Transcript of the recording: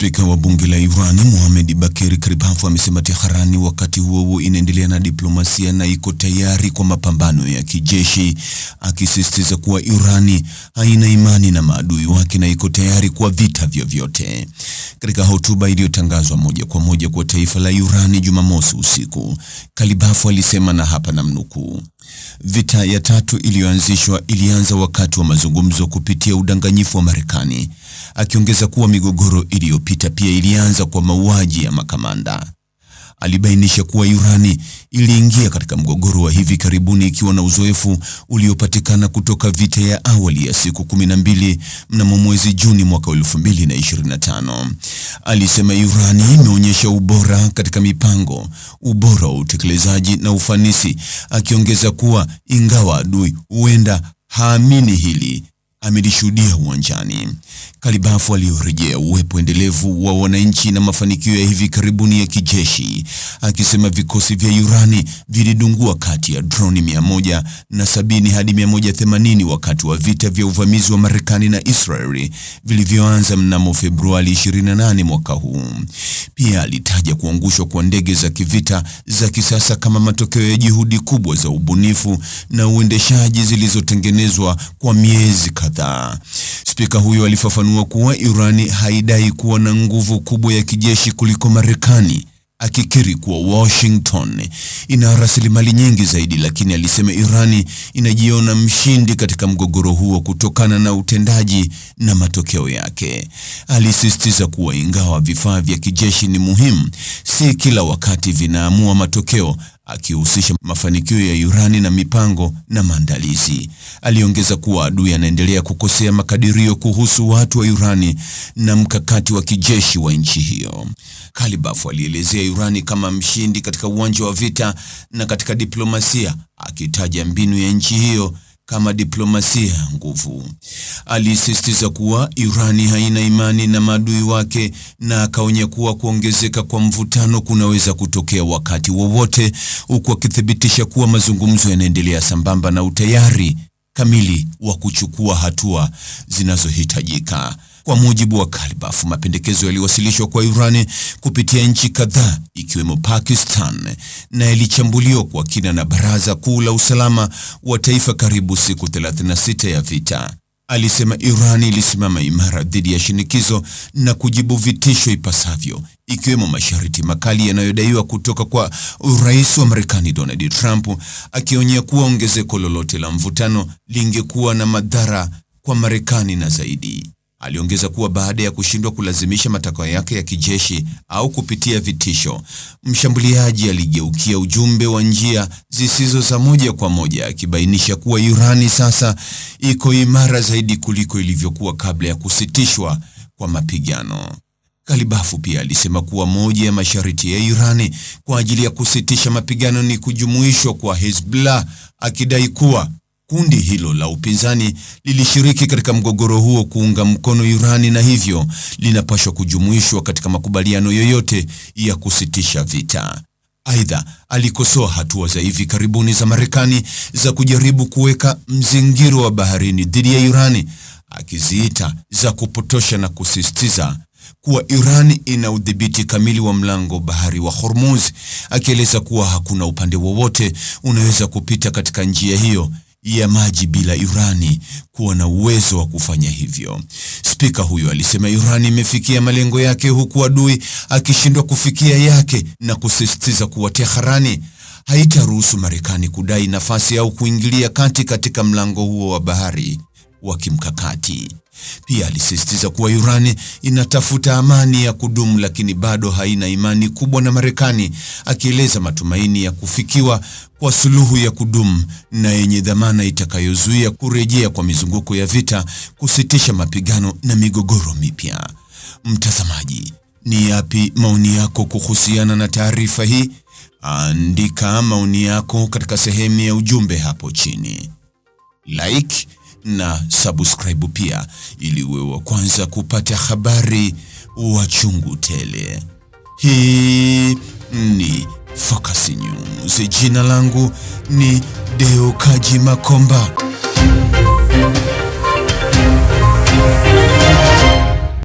Spika wa bunge la Irani Mohamed Bakir Kalibaf amesema Teherani wakati huo huo inaendelea na diplomasia na iko tayari kwa mapambano ya kijeshi, akisisitiza kuwa Irani haina imani na maadui wake na iko tayari kwa vita vyovyote. Katika hotuba iliyotangazwa moja kwa moja kwa taifa la Irani Jumamosi usiku, Kalibaf alisema, na hapa namnukuu: "Vita ya tatu iliyoanzishwa ilianza wakati wa mazungumzo kupitia udanganyifu wa Marekani," akiongeza kuwa migogoro iliyopita pia ilianza kwa mauaji ya makamanda. Alibainisha kuwa Irani iliingia katika mgogoro wa hivi karibuni ikiwa na uzoefu uliopatikana kutoka vita ya awali ya siku 12 mnamo mwezi Juni mwaka 2025. Alisema Irani imeonyesha ubora katika mipango, ubora wa utekelezaji na ufanisi, akiongeza kuwa ingawa adui huenda haamini hili, amelishuhudia uwanjani. Kalibafu aliorejea uwepo endelevu wa wananchi na mafanikio ya hivi karibuni ya kijeshi, akisema vikosi vya Irani vilidungua kati ya droni 170 hadi 180 wakati wa vita vya uvamizi wa Marekani na Israeli vilivyoanza mnamo Februari 28 mwaka huu. Pia alitaja kuangushwa kwa ndege za kivita za kisasa kama matokeo ya juhudi kubwa za ubunifu na uendeshaji zilizotengenezwa kwa miezi kadhaa. Spika huyo alifafanua kuwa Irani haidai kuwa na nguvu kubwa ya kijeshi kuliko Marekani, akikiri kuwa Washington ina rasilimali nyingi zaidi, lakini alisema Irani inajiona mshindi katika mgogoro huo kutokana na utendaji na matokeo yake. Alisisitiza kuwa ingawa vifaa vya kijeshi ni muhimu, si kila wakati vinaamua matokeo, akihusisha mafanikio ya Irani na mipango na maandalizi. Aliongeza kuwa adui anaendelea kukosea makadirio kuhusu watu wa Irani na mkakati wa kijeshi wa nchi hiyo. Kalibaf alielezea Irani kama mshindi katika uwanja wa vita na katika diplomasia, akitaja mbinu ya nchi hiyo kama diplomasia ya nguvu. Alisisitiza kuwa Irani haina imani na maadui wake na akaonya kuwa kuongezeka kwa mvutano kunaweza kutokea wakati wowote, huku akithibitisha kuwa mazungumzo yanaendelea sambamba na utayari kamili wa kuchukua hatua zinazohitajika. Kwa mujibu wa Kalibaf, mapendekezo yaliwasilishwa kwa Irani kupitia nchi kadhaa ikiwemo Pakistan na yalichambuliwa kwa kina na Baraza Kuu la Usalama wa Taifa karibu siku 36 ya vita. Alisema Iran ilisimama imara dhidi ya shinikizo na kujibu vitisho ipasavyo, ikiwemo masharti makali yanayodaiwa kutoka kwa Rais wa Marekani Donald Trump, akionya kuwa ongezeko lolote la mvutano lingekuwa na madhara kwa Marekani na zaidi. Aliongeza kuwa baada ya kushindwa kulazimisha matakwa yake ya kijeshi au kupitia vitisho, mshambuliaji aligeukia ujumbe wa njia zisizo za moja kwa moja, akibainisha kuwa Irani sasa iko imara zaidi kuliko ilivyokuwa kabla ya kusitishwa kwa mapigano. Kalibafu pia alisema kuwa moja ya masharti ya Irani kwa ajili ya kusitisha mapigano ni kujumuishwa kwa Hezbollah, akidai kuwa kundi hilo la upinzani lilishiriki katika mgogoro huo kuunga mkono Irani na hivyo linapaswa kujumuishwa katika makubaliano yoyote ya kusitisha vita. Aidha, alikosoa hatua za hivi karibuni za Marekani za kujaribu kuweka mzingiro wa baharini dhidi ya Irani, akiziita za kupotosha na kusisitiza kuwa Iran ina udhibiti kamili wa mlango bahari wa Hormuz, akieleza kuwa hakuna upande wowote unaweza kupita katika njia hiyo ya maji bila Irani kuwa na uwezo wa kufanya hivyo. Spika huyo alisema Irani imefikia malengo yake huku adui akishindwa kufikia yake na kusisitiza kuwa Teherani haitaruhusu Marekani kudai nafasi au kuingilia kati katika mlango huo wa bahari wa kimkakati. Pia alisisitiza kuwa Irani inatafuta amani ya kudumu lakini bado haina imani kubwa na Marekani, akieleza matumaini ya kufikiwa kwa suluhu ya kudumu na yenye dhamana itakayozuia kurejea kwa mizunguko ya vita, kusitisha mapigano na migogoro mipya. Mtazamaji, ni yapi maoni yako kuhusiana na taarifa hii? Andika maoni yako katika sehemu ya ujumbe hapo chini. Like na subscribe pia ili uwe wa kwanza kupata habari wa chungu tele. Hii ni Focus News. Jina langu ni Deo Kaji Makomba.